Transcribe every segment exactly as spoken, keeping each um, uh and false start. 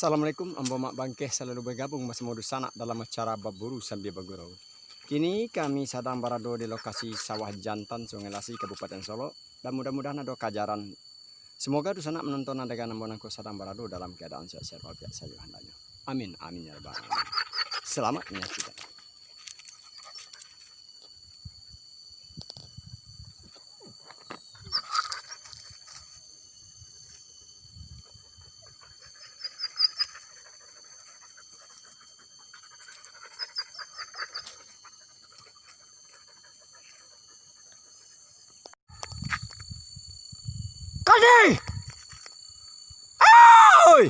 Assalamualaikum, ambo Mak Bangkeh salalu bagabung basamo dunsanak dalam acara Baburu Sambia Bagurau. Kini kami sadang barado di lokasi Sawah Jantan, Sungai Lasi, Kabupaten Solok, dan mudah-mudahan ado kajaran. Semoga dunsanak manonton adegan ambo nangko sadang barado dalam keadaan sehat-sehat walafiat sajo handaknyo. Amin, amin, ya rabbal alamin. Selamat menyaksikan. Kadai! Oi!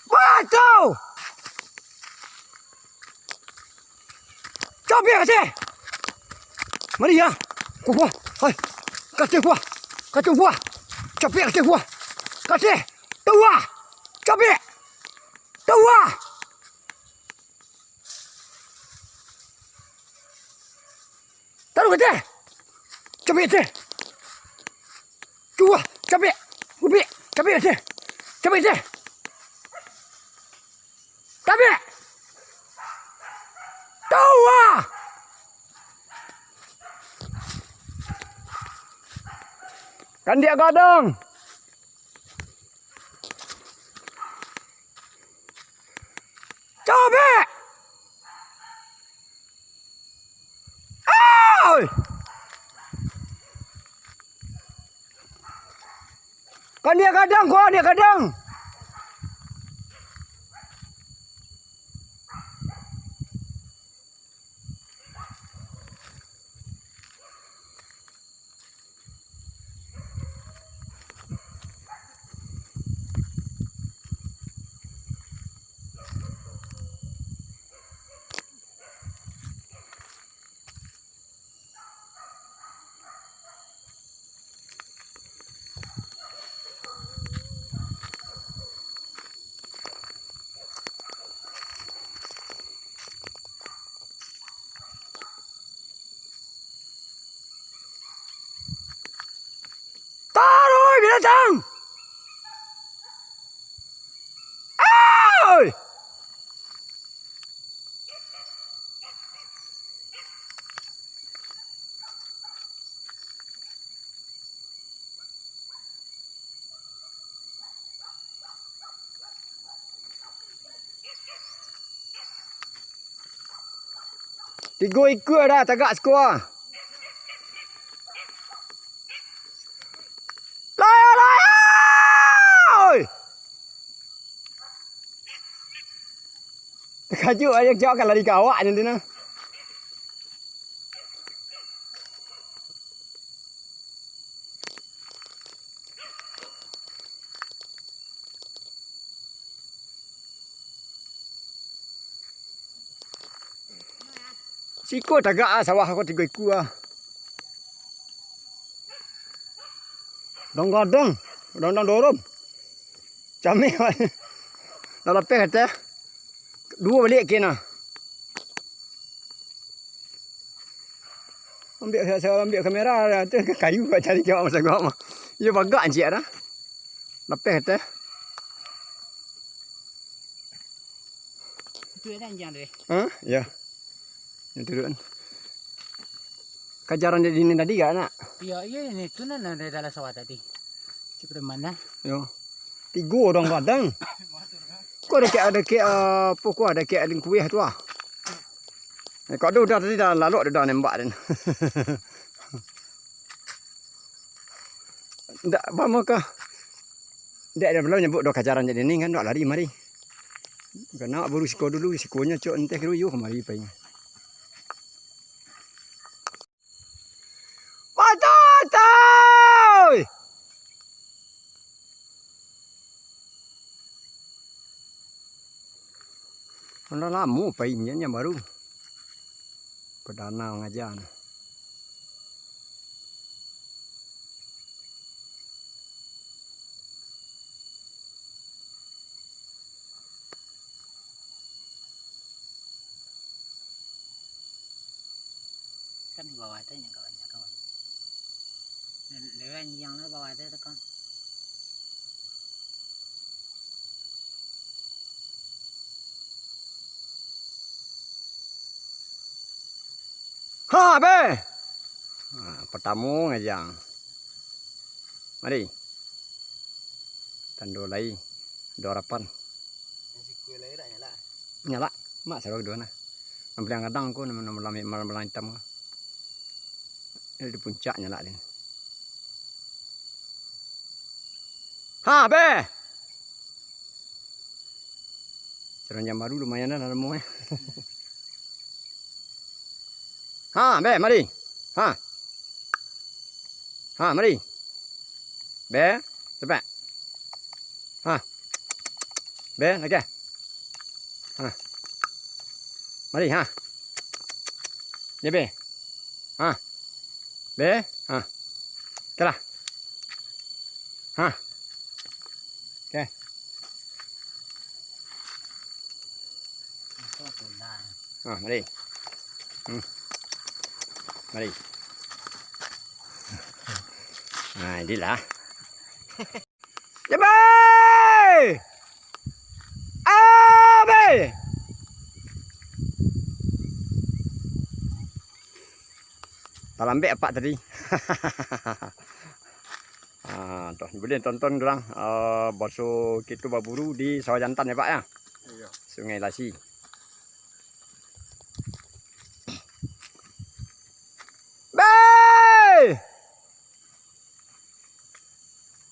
Batau! Cabiak kateh! Mari ya! Kuah! Hai! Kateh kuah! Kateh kuah! Cabiak kateh kuah! Kateh! Tuah! Cabiak! Tuah! Taruh kateh! Cabiak kateh! Cuah! Cabiak! Ubik! Cabiak kateh! Cabiak kateh! Cabiak! Tuah! Kandiak gadang! Cabiak! Oi! Kandiak gadang ko, kandiak gadang! Taruih binatang! Oi! Tigo ikua dah tagak siko. Layah, layah! Oi! Takajuik aja, kecek ka lari ka awak nyo tu nah. Siko tagak ah, sawah ko tigo ikua ah. Dang gadang, dang, dang dorom. Cameh. Lah lapeh kateh. Duo baliak ken ah. Ambiak sa-, sa-, ambiak kamera tu, kayu buat cari jawab masa gua mah. Iyo bagak ancik dah. Lapeh kateh. Itu ya, anjing tu, eh. Ha? Iyo. Yang turun. Kajaran di dinding tadi gak, nak? Iyo, iyo, ini tu nan dari dalam sawah tadi. Si preman nah. Yo. Tigo urang gadang. Ko dakek, dakek, ah, apo ko, dakek lingkuih tu ah. Eh, kok tu udah tadi dah lalok dah nembak den. Ndak, bamo kah? Dek, dah belum nyebut doh kajaran jadi ni kan, ndak lari mari. Kena buru siko dulu, sikonyo cok enteh dulu, yo kamari pai. Patah, tai! Lah lamo pai nyo, nyo baru. Perdana ngaja nah. Kan di bawah tu nyo kawan-kawan. Lewat yang lah bawah tu kan. Ha, be! Ha, patamo ngaja. Mari. Tando lai ado harapan. Nyalak. Mak saro duo nah. Nan paliang gadang ko, nan, nan malam, malam, malam itam ko. Di puncak nyalak den. Ha, be! Siaran jam baru lumayan lah, lah lamo, eh. Ha, be, mari. Ha. Ha, mari. Be, capek. Ha. Be, lagi. Ha. Mari, ha. Be, be. Ha. Be, ha. Oke lah. Ha. Oke. Ha, mari. Hmm. Mari. Nah, inilah. Jabai! Abai! Talambek apak tadi. Ah, tu, buliah tonton urang, ah, baso kito baburu di Sawah Jantan ya, Pak, ya? Iya. Sungai Lasi. Be!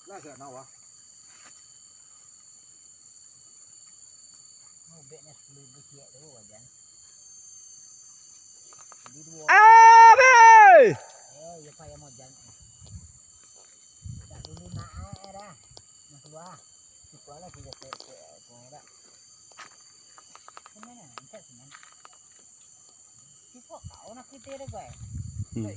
Lah, siap nak, wah. Ubeknyo sapuluah ribu ciek tu, wajan. Jadi duo. Abe! Oh, iya, Pak, yang mau jan. Dak dulu nak, eh, dah. Nak keluar. Keluar lagi, dah, dah, dah, dah, dah. Kemana? Angkat sini. Hmm.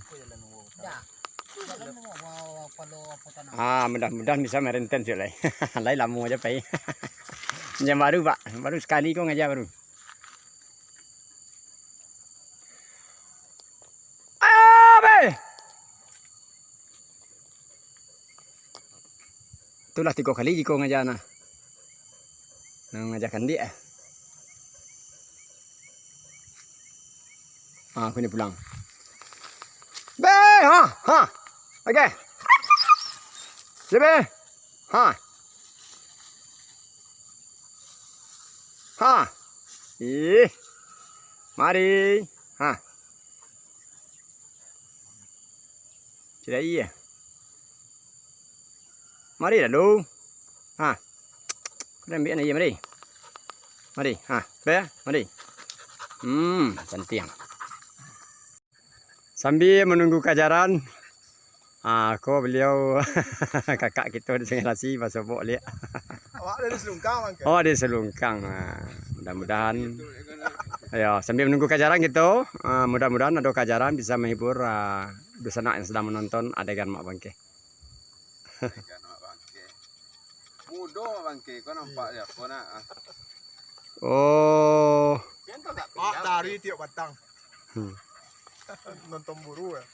Ah, mudah-mudahan bisa merenten siok lai. Lai lamo aja pai. Yang baru, Pak, baru sekali ko ngaja baru. Ayo, be! Itulah tigo kali jiko ngaja nah. Nah, ngaja kandiak, eh. Ah, aku ni pulang. Be, ha, ha. Oke. Sini, be. Ha. Ha. Ih. Mari. Ha. Sudah iya. Mari lalu. Ha. Kau ambil aja, mari. Mari. Ha, sudah ya? Mari. Hmm, cantik. Sambil menunggu kajaran, ah, ko beliau kakak kito di Sungai Lasi, basobok liak. Awak dari Selungkang, Bang, ke? Oh, dari Selungkang. Ah, mudah-mudahan. Itu, ya, kan? Ya, sambil menunggu kajaran kito, ah, mudah-mudahan ado kajaran bisa menghibur, ah, dunsanak yang sedang menonton adegan Mak Bangkeh. Adegan Mak Bangkeh. Mudo Mak Bangkeh, kau nampak dia, kau nak, ah. Oh. Mak cari tiok batang. Hmm. Nonton buru, ya.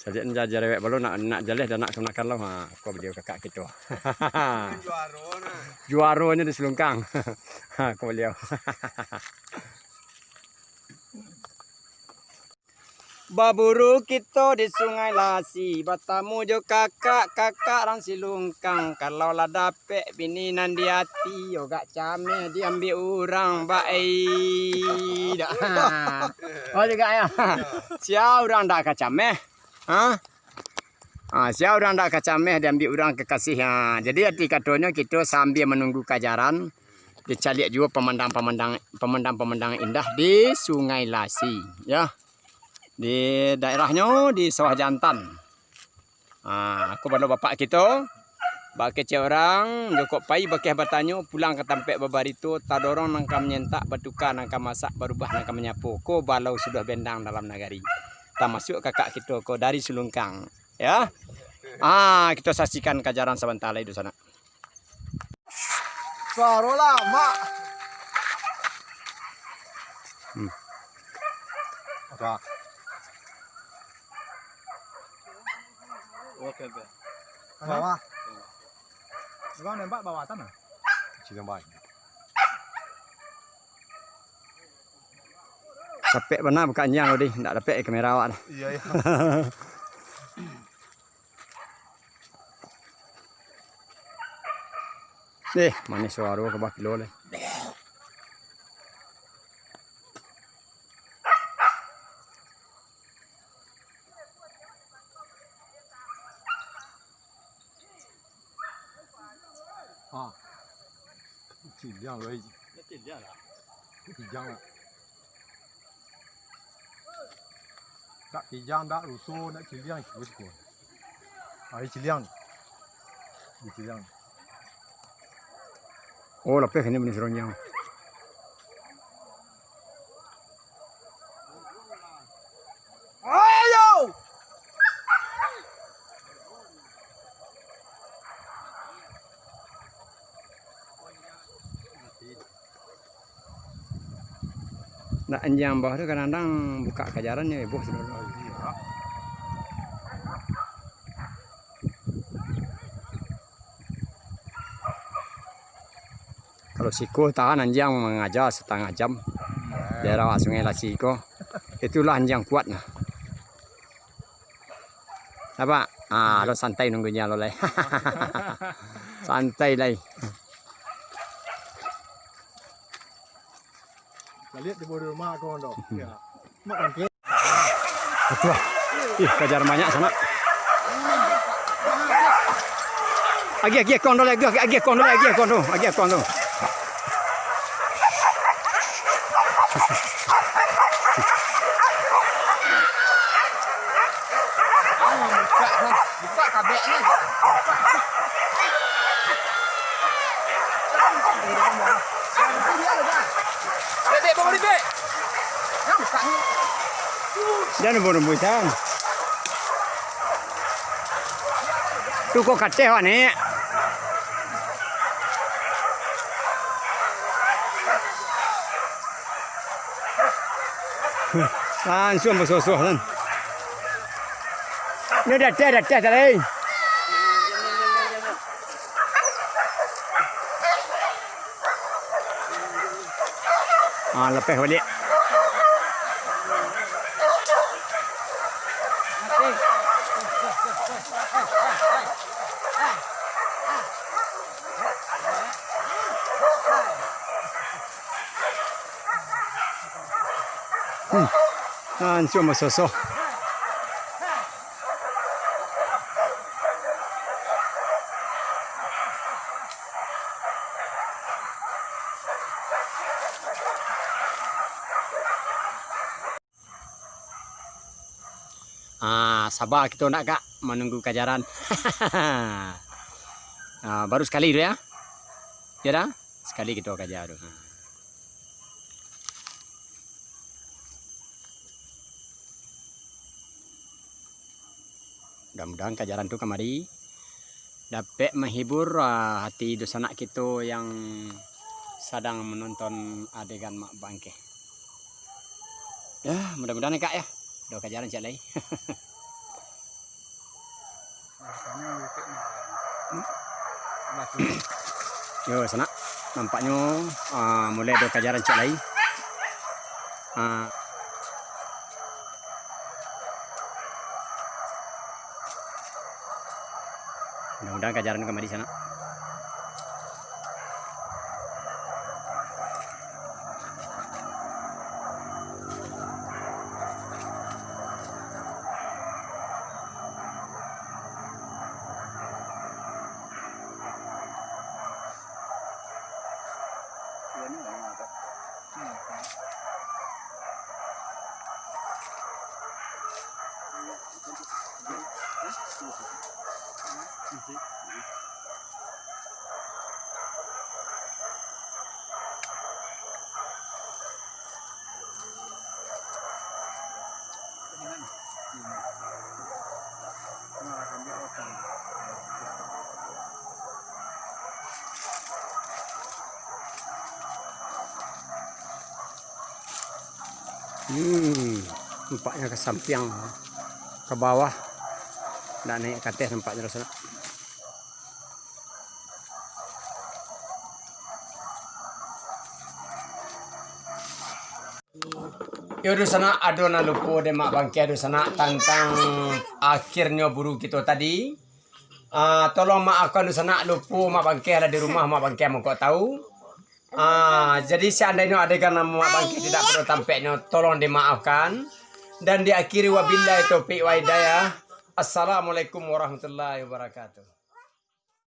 Sajak ni jarewek balu nak, nak jaleh dan nak sunakan lo. Ha, ko beliau kakak kito. Juaro nah. Juaronyo di Selungkang. Ha, ko beliau. Baburu kito di Sungai Lasi, batamu jo kakak, kakak rang Silungkang. Kalau lah dapek bini nan di ati, yo gak cameh diambiak urang, bak ei. Dak. Oh, juga ya. Sia urang dak ka cameh. Ha? Ha, sia urang dak ka cameh diambiak urang kekasih. Ha, jadi arti katonyo kito sambia manunggu kajaran, dicaliak juo pamandang-pamandang, pamandang-pamandang indah di Sungai Lasi, ya. Di daerahnyo di Sawah Jantan. Ha, aku balo bapak kito, bakecek urang, jokok pai bakeh batanyo, pulang ka tampek babarito, tadorong nan ka manyentak, batuka nan ka masak, barubah nan ka manyapo. Ko balo sudah bendang dalam nagari. Tamasuak kakak kito ko dari Sulungkang, ya. Ah, kito saksikan kajaran sabanta lai di sana. Suaro lamak. Hmm. Apa? Oke, oke. Bawah. Bawah nembak bawah tanah. Sini, Bang. Capek bana buka anjiang tadi, ndak dapek kamera awak dah. Iya, iya. Eh, manih suaro ka bakilo lai. Ah. Ciliang lai. Ciliang lah. Ciliang lah. Dak kijang, dak ruso, dak ciliang, siko-siko. Ari ciliang. Di ciliang. Oh, lapeh kini bani surang jang. Ayo! Nak anjiang bawah tu kadang-kadang buka kajaran nyo heboh sudah. Kalau siko tahan anjiang mangaja satangah jam. Daerah Sungai Lasi ko, itulah anjiang kuat nah. Apa? Ah, lo santai nunggu nyo lo lai. Santai lai. Baliak tibo di rumah ko ndo. Ya. Mak kan. Aduh. Ih, kajaran banyak sanak. Agiah, agiah kong dulu, agiah, agiah kong dulu, agiah kong dulu, agiah kong dulu. Buka, buka kabek ni. Bebek, bangun, bebek. Jan bunuh buitan. Tu kok kateh wak ni. Langsung basosoh kan. Ni dateh, dateh tadi. Ah, lapeh baliak. Hmm. Langsung basosoh. Ah, saba kito nak, Kak, manunggu kajaran. Ah, baru sakali tu, ya. Ya dah, sakali kito kaja tu. Ha. Mudah-mudahan kajaran tu kamari dapek mahibur, ah, hati dunsanak kito yang sadang manonton adegan mak bangkeh. Dah, mudah-mudahan ya, Kak, ya. Doh kajaran ciek lai. Yo, sanak. Nampaknyo, ah, mulai doh kajaran ciek lai. Ah. Mudah-mudahan kajaran kamari sanak. Hmm, nampaknyo ka sampiang, ka bawah, ndak naiak ka ateh nampaknyo, sanak. Yo, dunsanak, ado nan lupo dek Mak Bangkeh, dunsanak, tantang akhirnyo buru kito tadi. Ah, tolong maafkan dunsanak, lupo Mak Bangkeh lah di rumah, Mak Bangkeh mangko tahu. Ah, jadi seandainyo adegan nan Mak Bangkeh tidak perlu tampeknyo, tolong dimaafkan. Dan diakhiri wabillahi taufik wa hidayah. Assalamualaikum warahmatullahi wabarakatuh.